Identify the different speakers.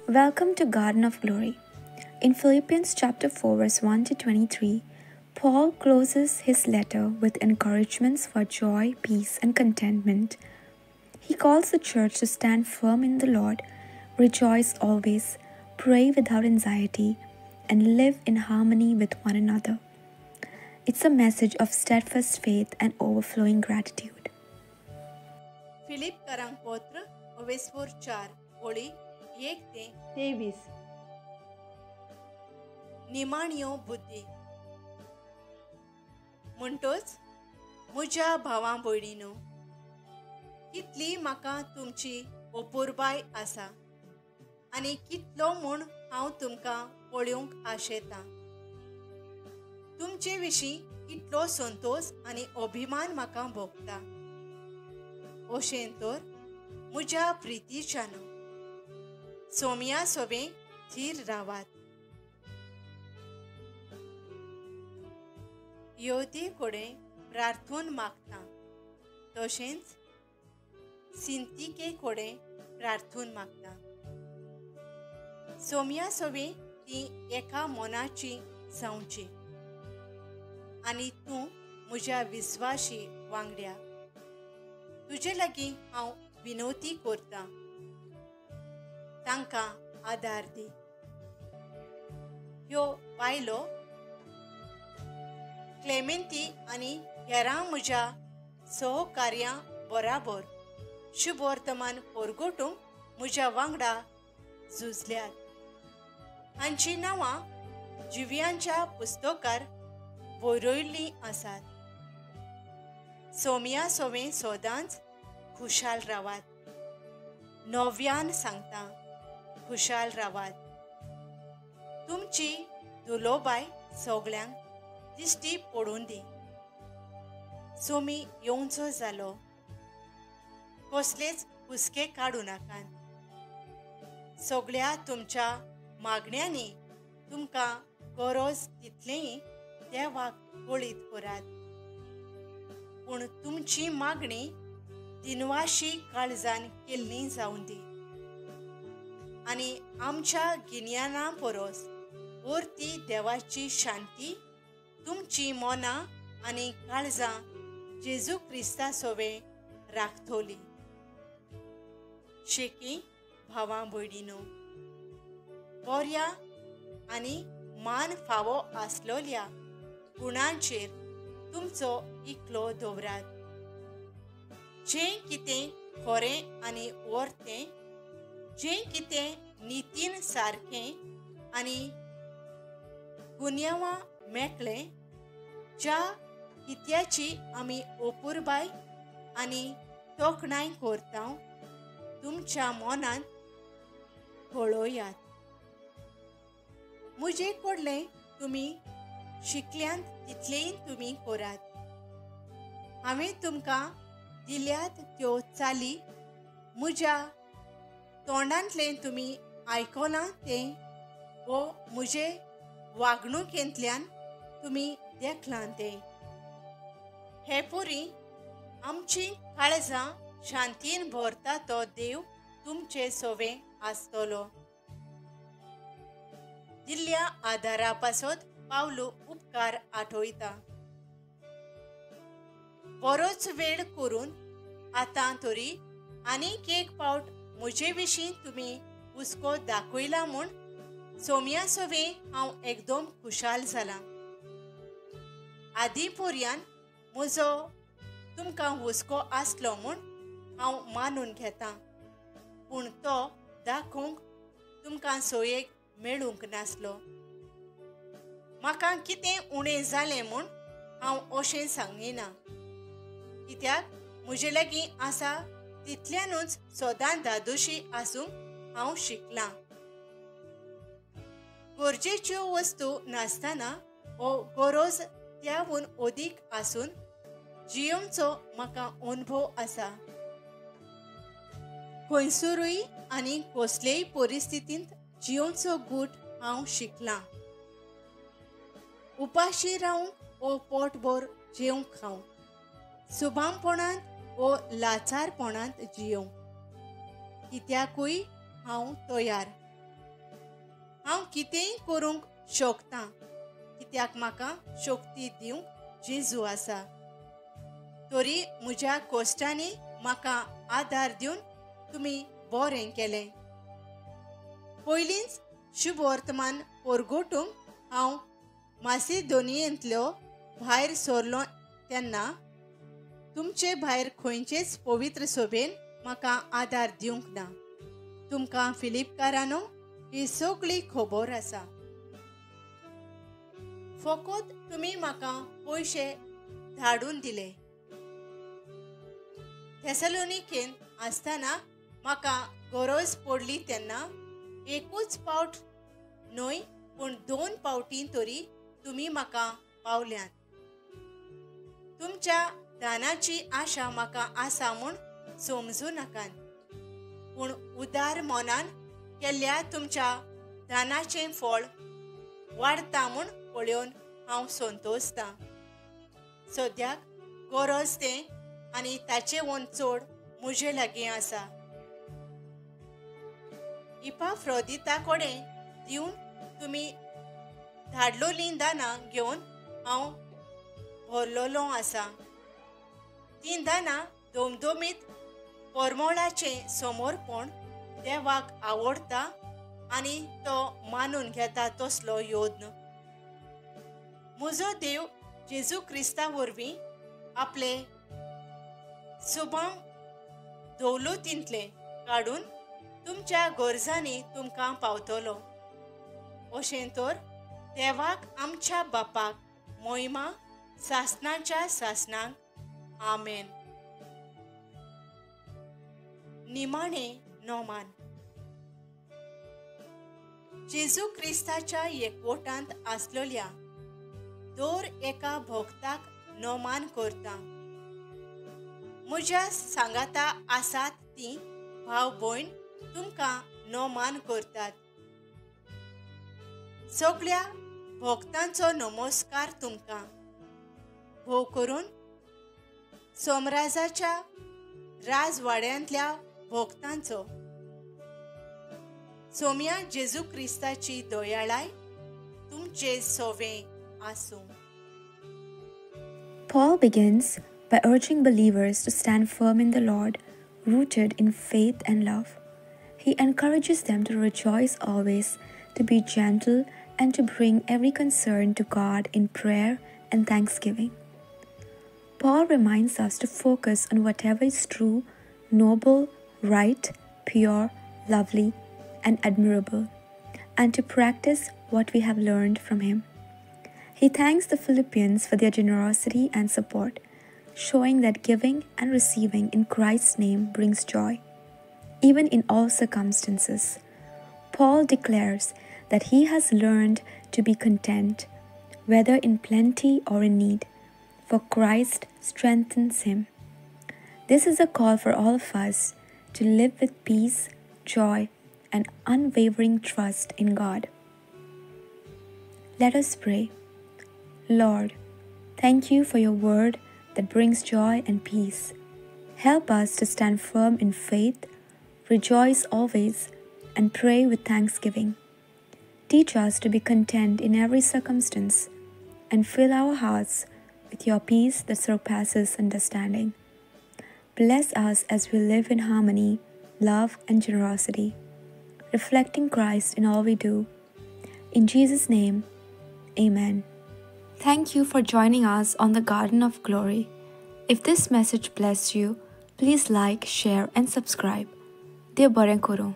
Speaker 1: Welcome to Garden of Glory. In Philippians chapter 4 verse 1 to 23, Paul closes his letter with encouragements for joy, peace, and contentment. He calls the church to stand firm in the Lord, rejoice always, pray without anxiety, and live in harmony with one another. It's a message of steadfast faith and overflowing gratitude.
Speaker 2: फिलिपकरांक पत्र अवेस्पोर 4 ओळी 1 ते 23. निमाण्यो बुद्धी. म्हणटोच म्हज्या भावां भयणीनो, कितली म्हाका तुमची अपुरबाय आसा आनी कितलो म्हूण हांव तुमकां पळोवंक आशेतां. तुमचे विशीं कितलो संतोश आनी अभिमान म्हाका भोगता. अशें तर म्हज्या प्रितीच्यान सोम्या सोबें थीर रावात. येवती कडेन प्रार्थून मागता, तशेंच सिंतिके कडेन प्रार्थून मागता. सोम्या सोबें ती एका मनाची जावची आनी तूं म्हज्या विस्वाशी वांगड्या, तुजे लागीं हांव विनवती करतां, तांकां आदार दी. ह्यो बायलो क्लेमेंती आनी हेरां म्हज्या सहकार्यां बराबर शुभवर्तमान परगटूंक म्हज्या वांगडा झुजल्यात. हांचीं नांवां जिव्यांच्या पुस्तकार बरयल्लीं आसात. सोम्या सोवें सदांच खुशाल रावात. नव्यान सांगता, खुशाल रावात. तुमची दुलोबाय सगळ्यांक दिश्टी पडून दी. सोमी येवचो जालो, कसलेच हुस्के काडूं नाकात. सगळ्या तुमच्या मागण्यांनी तुमकां गरज तितलेंय देवाक कळीत करात. पूण तुमची मागणी दिनवाशी काळजान केल्ली जावं दी आनी आमच्या गिन्याना परस वरती देवाची शांती तुमची मनां आनी काळजां जेजू क्रिस्ता सोवें राखतली. शेकी भावां भयणीनो, बऱ्या आनी मान फावो आसलोल्या गुणांचेर तुमचो इकलो दवरात. जें कितें खरें आनी वरतें, जें कितें नितीन सारकें आनी गुन्यांवां मेकळें, ज्या कित्याची आमी अपुरबाय आनी तोखणाय करता, तुमच्या मनांत घोळयात. म्हजे कडलें तुमी शिकल्यांत तितलेंय तुमी करात. हांवें तुमकां दिल्यात त्यो चाली म्हज्या तोंडांतलें तुमी आयकलां तें वो म्हजे वागणुकेंतल्यान तुमी देखलां तें. हे पुरी आमची काळजां शांतीन भरता तो देव तुमचे सोवें आसतलो. दिल्ल्या आदारा पासत पावलू उपकार आठयता. बरोच वेळ करून आतां तरी आनीक एक पावट म्हजे विशीं तुमी हुस्को दाखयला म्हूण सोम्या सोवें हांव एकदम खुशाल जालां. आदी पर्यान म्हजो तुमकां हुस्को आसलो म्हूण हांव मानून घेतां, पूण तो दाखोवंक तुमकां सोयेक मेळूंक नासलो. म्हाका कितें उणें जालें म्हूण हांव अशें सांगिना, कित्याक म्हजे लागीं आसा तितल्यानूच सदां धादोशी आसूंक हांव शिकलां. गरजेच्यो वस्तू नासतना वो गरज त्याहून अदीक आसून जियोवचो म्हाका अनुभव आसा. खंयसरूय आनी कसलेय परिस्थितींत जियोवचो गूट हांव शिकलां. उपाशी रावंक वो पोटभर जेवंक खावंक, सुभामपणांत वो लाचारपणांत जियोवंक, कित्याकूय हांव तयार. हांव कितेंय करूंक शकता, कित्याक म्हाका शक्ती दिवंक जेजू आसा. तरी म्हज्या कोश्टांनी म्हाका आदार दिवन तुमी बरें केलें. पयलींच शुभवर्तमान परगटूंक हांव मासिदोनियेंतलो भायर सरलो तेन्ना तुमचे भायर खंयचेच पवित्र सभेन म्हाका आदार दिवंक ना. तुमकां फिलिपकारानो ही सगळी खबर आसा. फकत तुमी म्हाका पयशे धाडून दिले. थेसलोनिकेन आसतना म्हाका गरज पडली तेन्ना एकूच पावट न्हय पूण 2 पावटीं तरी तुमी म्हाका पावल्यात. तुमच्या दानाची आशा म्हाका आसा म्हूण समजूं नाकात, पूण उदार मनान केल्ल्या तुमच्या दानाचें फळ वाडटा म्हूण पळोवन हांव संतोषता. सद्याक गरज तें आनी ताचे वोन चड म्हजे लागीं आसा. इपाफ्रोदिता कडेन दिवन तुमी धाडलोलीं दानां घेवन हांव भरलोलो आसा. तीं दानां दोमदोमीत परमळाचें समर्पण देवाक आवडटा आनी तो मानून घेता तसलो यत्न. म्हजो देव जेजू क्रिस्ता वरवीं आपले सुभाव दौलतींतलें काडून तुमच्या गरजांनी तुमकां पावतलो. अशें तर देवाक आमच्या बापाक मोहिमा सासनाच्या सासनाक. आमेन. निमाणे नोमान. जेजू क्रिस्ताच्या एकवटांत आसलेल्या दर एका भक्ताक नोमान करता. म्हज्या सांगाता आसात ती भाव भयण तुमकां नोमान करतात. सगळ्या भक्तांचो नमस्कार तुमकां. भोव करून सोमराजाच्या राजवाड्यांतल्या भक्तांचो. सोम्या जेजू क्रिस्ताची दयाळाय तुमचे सोवे आसूं.
Speaker 1: Paul begins by urging believers to stand firm in the Lord, rooted in faith and love. He encourages them to rejoice always, to be gentle, and to bring every concern to God in prayer and thanksgiving. Paul reminds us to focus on whatever is true, noble, right, pure, lovely, and admirable, and to practice what we have learned from him. He thanks the Philippians for their generosity and support, showing that giving and receiving in Christ's name brings joy, even in all circumstances. Paul declares that he has learned to be content, whether in plenty or in need, for Christ strengthens him. This is a call for all of us to live with peace, joy, and unwavering trust in God. Let us pray. Lord, thank you for your word that brings joy and peace. Help us to stand firm in faith, rejoice always, and pray with thanksgiving. Teach us to be content in every circumstance and fill our hearts with your peace that surpasses understanding. Bless us as we live in harmony, love, and generosity, reflecting Christ in all we do. In Jesus' name, amen. Thank you for joining us on the Garden of Glory. If this message blessed you, please like, share, and subscribe. Dev bareng karo.